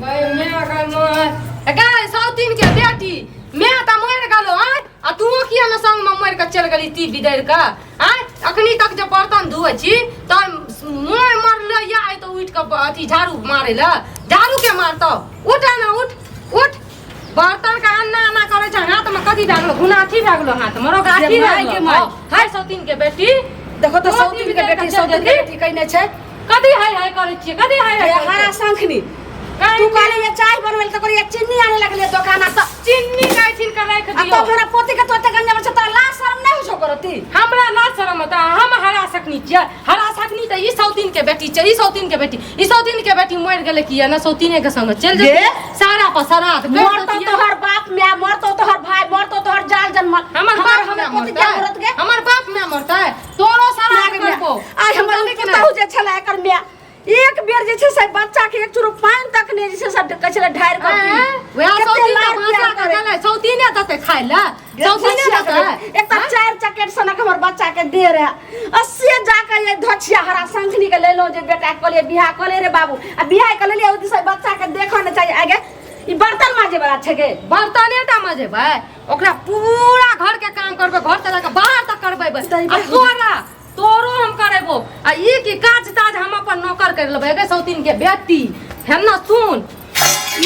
गै माय गै माय गै सौतीन के बेटी माय तऽ मरि गेलो आँय आ तू किया ने संग में मरि के चलि गेली ती बिदरि के आँय अखनी तक जे बर्तन धोइ छी तऽ मोय मरले या आइ तऽ उठि के अथी झाड़ू मारै लए झाड़ू के मारतौ उठ ना उठ उठ बर्तन के अन्ना अन्ना करै छै हाथ में कथी भए गेलो गुनाथी भए गेलो हाथ में रोगाथी भए माय के गेलो माय। हाय सौतीन के बेटी देखो तऽ दो सौतीन दिन के बेटी चलि सौतीन के जेती। बेटी कहिने छै कथी हाय हाय करै छियै कथी हाय हाय ये करै हरा छियै? शंखनी काहे तू ने? कहले ये चाय बनबै तऽ कहलियै चीनी आने लगलियै दोकान आ तऽ चीनी गायथिन के राखि आ दियौ तो हमरा पोती के तोते गंजा छै तोरा लाज शरम नहि होइ छौ करती हमरा लाज शरम होता हम हरा सकनी छियै हरा सकनी तऽ ई सौतीन के बेटी छै ई सौतीन के बेटी ई सौतीन के बेटी मरि गेलै किया ने सौतीने के संग चलि गे? जेतै सारा पर सराध कर मरतो देतियै। तोहर बाप माय मरतो तोहर भाई मरतो तोहर जाल जन्मल हमर बाप हमर माय पोती के मरतै मरत गे हमर बाप माय मरतै तोरो सराध करबो आइ हमर समझली कि नहि? पुतहु जे छलै एकर माय एक बेर जे छै से बच्चा के एक चुरू पानि तक नहि जे छै से कहै छलै ढारि कऽ पी। आँय, वएह कते सौतीन लाड़ तऽ भाषा प्यार के करै। गेलै सौतीने देतै खाइ लए सौतीने देतै एक तऽ चारि चकेट सनक हमर बच्चा के देह रहे आ से जाके ये धोछिया हरा शंखनी के लेलहुँ जे बेटा के कहलियै बियाह कऽ ले रे बाबू आ बियाह कऽ लेलियै ओहि दिस बच्चा के देखऽ नहि चाहिए आगे ई बर्तन माजे वाला छै गे बर्तने टा मजेबै ओकरा पूरा घर के काम करबै घर से लऽ कऽ बाहर तक करबै आ तोरा तोरो हम करेबो आ ई की काज ताज हम अपन नौकर कर लेबै गे सौतीन के बेटी हेना सुन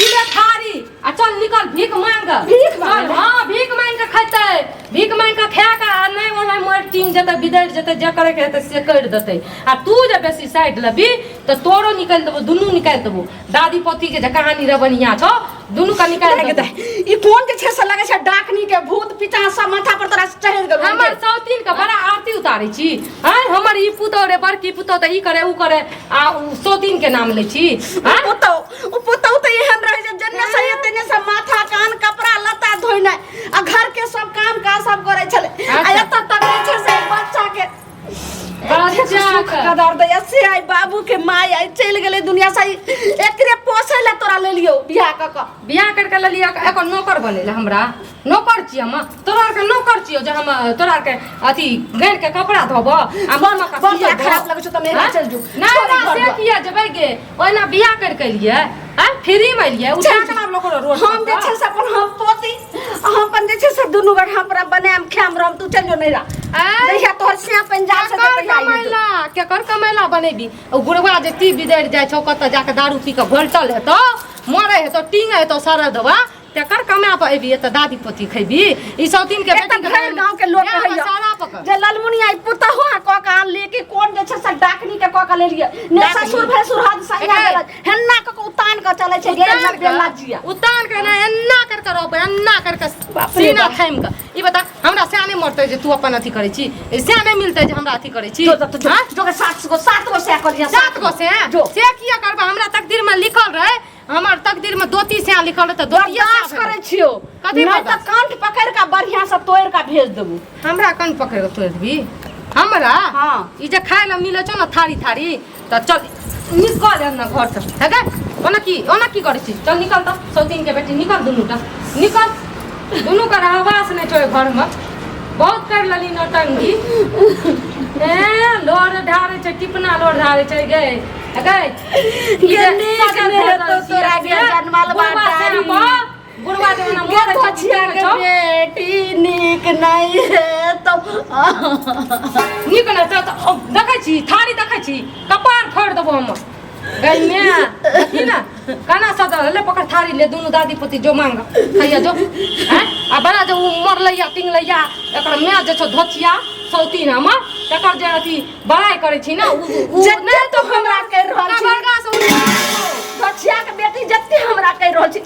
ई ले थारी आ चल निकल भीख मांग भीख मांग? चल, हाँ भीख मांग के खेतै भीख मांग के खा के आ नहि ओना मरि टीन जेतै बिदरि जेतै जे करे के हेतै से करि देतै आ तू जे बेसी साइड लेबी तऽ तोरो निकालि देबो दुनू निकालि देबो दादी पोती के जे कहानी रह बढ़िया छौ दुनू के निकालि देबो ई कोन जे छै से लगै छै डाकनी के भूत पिचास सब माथा पर तोरा चढ़ि गेल हमर सौतीन के बड़ा आरती उतारै छी आँय हमर ई पुतहु रे बड़की पुतहु तऽ ई करे ऊ करे आ उ सौतीन के नाम लै छी आँय पुतहु उ पुतहु तऽ एहन रहै छै जन्ने से तेने से माथा कान कपड़ा लत्ता धोइनाइ आ घर के सब काम काज सब करै छलै आ अच्छा। एतऽ तक जे छै से बच्चा के बच्चा के कदर दैया से आई बाबू के माय आई चलि गेलै दुनिया से एकरे पोसै लए तोरा लेलियौ बियाह कऽ कऽ बियाह करके लेलियै एकर नौकर बनेला हमरा नौकर छियै हम तोरा आरके नौकर छियौ जे हम तोरा आरके अथी गैर के कपड़ा धोबो आ मन के बड़ तोरा खराब लगै छौ तऽ नैहरा चलि जो। नहि छोड़ नहि घर से दुआर। किया जेबै गे ओहिना बियाह करके एलियै आँय फ्री मे एलियै उठा चलि के लाबलो करो रोड हम जे छै से अपन हम पोती आ हम अपन जे छै से दुनू गोटा हम अपना बनायम खायम रहम तू चलि जो नैहरा आँय? जहिया तोहर सिया पंजाब से केकर तहिया आइए तू। कमैला केकर कमैला बनेबी ओ बुढ़वा जे ती बिदरि जाइ छौ कतऽ जाके दारू पी कऽ घोलटल हेतौ मरै हेतौ टींग हेतौ सरद दवा तेकर कमा पर एबी एतऽ दादी पोती खैबी ई सौतीन के एक बेटी तऽ भरि गाँव के लोक कहैया सारा पकड़ जे ललमुनिया ई पुतहु अहाँ कऽ कऽ आनलियै कि कोन जे छै से डाकनी के कऽ कऽ लेलियै ने डाकनी? ससुर भैंसुर हद सहिया एकै। गेल हेन्ना कऽ कऽ उतान कऽ चलै छै गे उतान बेला के जिया उतान के ना एन्ना कर के रोपे एन्ना कर के बाप रे सीना बाप। थामि के ई बता हमरा सएह नहि मरतै जे तू अपन अथी करै छी सएह नहि मिलतै जे हमरा अथी करै छी जो तब जो हाँ? जो के सात गो सै कऽ लिअ सात गो से जो से किया करबै हमरा तकदीर में लिखल रहे हमर तकदीर में दोती से लिखल रहै तऽ दोतिये बर्दाश्त से करै छियौ कथी नहि तऽ बर्दाश्त? कंठ पकड़ि कऽ बढ़िआँ से तोड़ि कऽ भेज देबू हमरा कन पकड़ के तोड़ि देबी हमरा हाँ। ई जे खाय लए मिलै छौ ने थारी थारी तऽ चल निकल एना घर से हे गे ओना की ओना की करै छी चल निकल तऽ सौतीन के बेटी निकल दुनू टा निकल दुनू के रहवास नहि छौ घरमे बहुत कर लेली नौटंकी ए लोर ढारै छै टिपना लोर ढारै छै गे हे गे गे नीक नहि हेतौ तोरा गे जनमल बाटारी। बुढ़वा जमाना गे मरै छै धोछिया के छौ बेटी नीक नहि हेतौ नीक नहि छै तऽ ओ, देखै छी थारी देखै छी कपार फोड़ि देबो हम गै माय देखी ने केना सजल ले पकड़ थारी ले दुनू दादी पोती जो मांग खैया जो हैं आ बड़ा जे उ मरलैया टिंगलैया एकर माय जे छौ धोचिया सौतीन हमर तकर जे अथी बड़ाइ करै छी ने उ उ जते नहि तू हमरा कहि रहल छी। बड़का से उ धोछिया के बेटी जते हमरा कहि रहल छी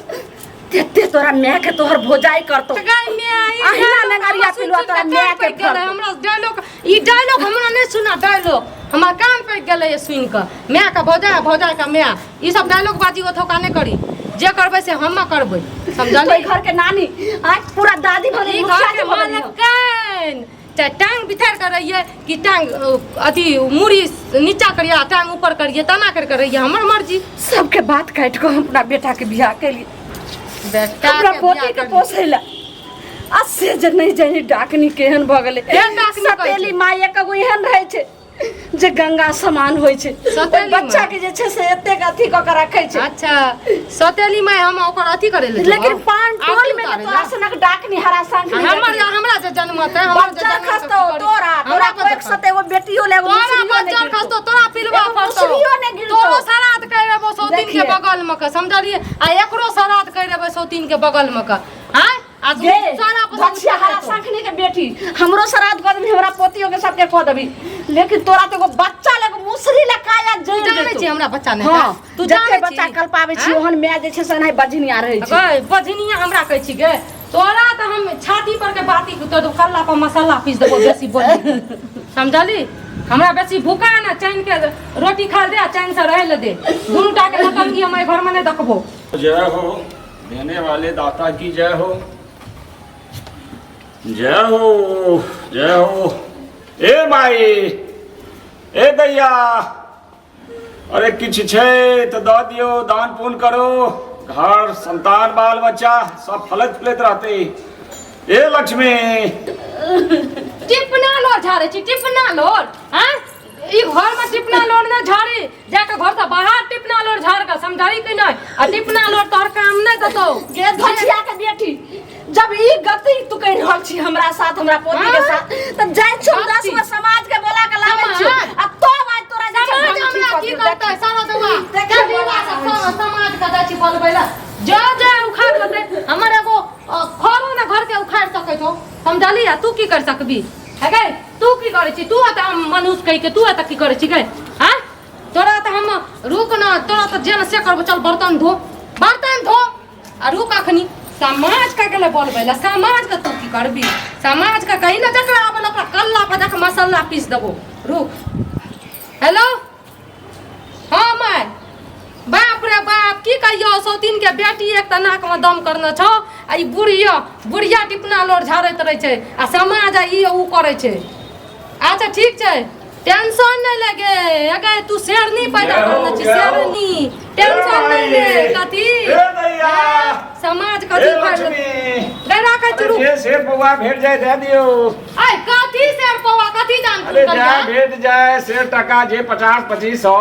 तेते तोरा माय के तोहर भोजाई करतो तऽ गै माय, ई अहिना डायलॉग नगरिया हमरा पिलुआ सुनि तोरा सुनि माय कान के पकि गेलै। फड़तौ। हमरा डायलॉग ई डायलॉग हमरा नहि सुना डायलॉग हमरा कान पकि गेलै ये सुनि कऽ माय के भौजाइ भौजाइ के माय ई सब डायलॉग बाजी ओथौका नहि करी जे करबै से हम करबै समझली तो घर के नानी आय पूरा दादी भऽ गेली ई मुखिया घर के जी भऽ गेली। मालकन चाहे टांग बिथारि कऽ रहियै कि टांग अथी मूड़ी नीचा करियै आ टांग ऊपर करियै तेना करि कऽ रहियै हमर मर्जी सबके बात काटि कऽ हम अपना बेटा के बियाह केलियै बेटा हमरा के पोती बियाह के करी। पोसै लए आ से जे नहि जानि डाकनी केहन भऽ गेलै केहन डाकनी कहै छै? सतेली माय एक गो एहन रहै छै जे गंगा समान होइ छै। ओहि सतेली बच्चा माय। के जे छै से एतेक अथी कऽ के रखै छै। अच्छा, सतेली माय, हम ओकर अथी करे ले लेकिन पान टोल आरती में उतारे तोरा ला। सनक डाकनी हरा शंखनी हमर देखी। हमरा जे जन्मतै, हमर जे बच्चा जन्मतै, खसतो की करी? तोरा हमरा तोरा पर कोई सते एगो बेटियो ले एगो तोरा मुसरियो नहि बच्चा गिरतौ। खसतो, तोरा पिलवा एगो फड़तौ, मुसरियो नहि गिरतौ। तोरो श्राद्ध करि देबो सौतीन के देखिए। बगल में के, समझलिए? आ एकरो श्राद्ध करि देबै सौतीन के बगल में के। आँय, आ गे सारा पैसा धछिया हरा उठा लेतौ। शंखनी के बेटी, हमरो श्राद्ध कऽ देबी, हमरा पोतियो के सबके कऽ देबी, लेकिन तोरा तऽ एगो बच्चा ले एगो मुसरी ले काया तू जरि जानै जेतौ। छी हमरा बच्चा नहि हाँ है? तू जते जानै बच्चा छी? कल्पाबै छी आँय? ओहन माय जे छै से एनाहि बजनिया रहै छै। गै बजनिया हमरा कहै छी गे, तोरा तऽ हम छाती पर के बाती तोर कल्ला पर मसाला पीस देबो। बेसी बोली, समझली? हमरा बेसी भूखा ने, चैन के रोटी खा दे आ चैन से रहे ले दे। दुनू टा के नौटंकी हम एहि घर में नहीं देखबो। जय हो देने वाले दाता की जय हो, जय हो, जय हो। ए माई, ए दैया, अरे किछु छै तऽ दऽ दियौ, दान पुण्य करो, घर संतान बाल बच्चा सब फलैत फूलैत रहतै। ए लक्ष्मी, टिपना लोर झाड़े छी, टिपना लोर। हाँ, ई घर में टिपना लोर न झाड़ी, जाके घर से बाहर टिपना लोर झाड़ के, समझाई कि नहीं? आ टिपना लोर तोहर काम नहीं देतौ। गे धछिया के बेटी, जब ई गति तू कहि रहल छी हमरा साथ, हमरा पोती के हाँ? साथ, तऽ जाइ छी हम गति। 10 गो समाज के बोला के लाबै छी समाज? आ तब आज तोरा जे छै समाज हम ठीक हमरा कऽ की देब। करतै? सारा दवा देखियौ, चल बोला सब रहल छी। समाज के जाइ छी बोलबै ला। जो जो उखाड़ लेतै हमर एगो खरो ने घर के उखाड़ सकै छौ, समझली? आ तू की कर सकबी है गै? तू की करै छी? तू तऽ हम मनुष्य कहि के तू एतऽ की करै छी गै? हाँ, तोरा तऽ हम रुक न, तोरा तऽ जे न से करबो। चल बर्तन धो, बर्तन धो आ रुक। अखनी समाज का गेलै बोलबै ला। समाज के तू की करबी? समाज के कही ने, जकरा आबल ओकरा कल्ला पर जाके मसाला पीस देबो, रुक। हेलो, हाँ माय। बाप रे बाप, की कहियो, सौतीन के बेटी एक तऽ नाक में दम करने छौ आ ई बुढ़िया बुढ़िया टिपना लोर झाड़ैत रहै छै आ समाज आ ई ऊ करै छै। अच्छा ठीक छै, टेंशन नहीं लगे अगे। तू शेरनी पैदा जय हो, करने छी, जय हो। शेरनी। टेंशन नहीं ले। ए कथी ए दैया, समाज ए कथी लक्ष्मी, गै राखै छी, अरे रुक। जे शेर पौआ भेट जाए दे दियौ। आइ कथी शेर पौआ, कथी जान? अरे जाए भेट जाए शेर टका जे 50 25 100।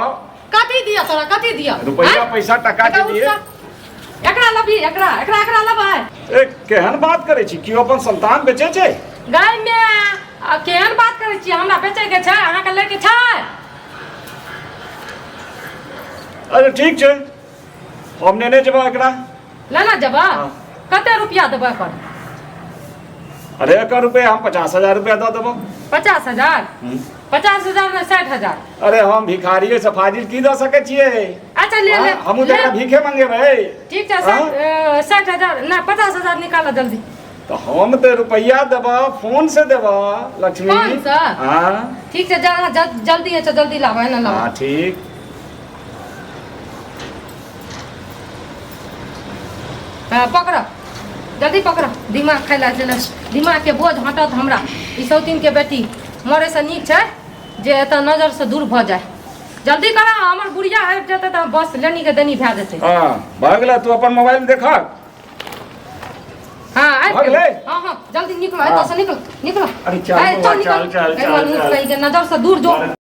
कथी दिया तोरा, कथी दिया? रुपैया आँय? पैसा टका एकरा जे दिए। उठा। एकरा लबी, एकरा एकरा एकरा लबै। ए, केहन बात करै छी? केओ अपन संतान बेचै छै? गाय में आ, केहन बात करै छी? हमरा बेचै के छै, अहाँके लै के छै? अरे ठीक छै, हम नेने जेबै एकरा। लेना जेबै? हाँ। कते रुपया देबै एकर? अरे एकर रुपया हम 50,000 रुपया दऽ देबो। 50,000? 50,000 नहि, 60,000। अरे हम भिखारिये से फाजिल की दऽ सकै छियै? अच्छा ले ले। हमहूँ तऽ ले। एकरा भीखे मंगेबै। ठीक छै। हाँ? 60,000 नहि, 50,000 निकाल जल्दी। तऽ हम तऽ रुपैआ देबऽ, फोन से देबऽ लक्ष्मी। फोन से? हाँ। ठीक छै, जल्दी छै, जल्दी लाबऽ ने, लाबऽ। हाँ ठीक। हाँ, पकड़ जल्दी पकड़। दिमाग खाइ ला चल, दिमाग के बोझ हटत हमरा। ई सौतीन के बेटी मरे से नीक छै जे एतऽ नजर से दूर भऽ जाय। जल्दी करा, हमर बुढ़िया आबि जेतै तऽ बस लेनी के देनी भए जेतै। हाँ भऽ गेलै, तू अपन मोबाइल देखक। हाँ आबि भऽ गेलै। गेलै? हाँ हाँ, जल्दी निकलो एतऽ से, निकलो निकलो। अरे चल ए, बौआ, निकल। चल, चल, ए, चल, मनुष्य चल। कहीं के नजर से दूर जो।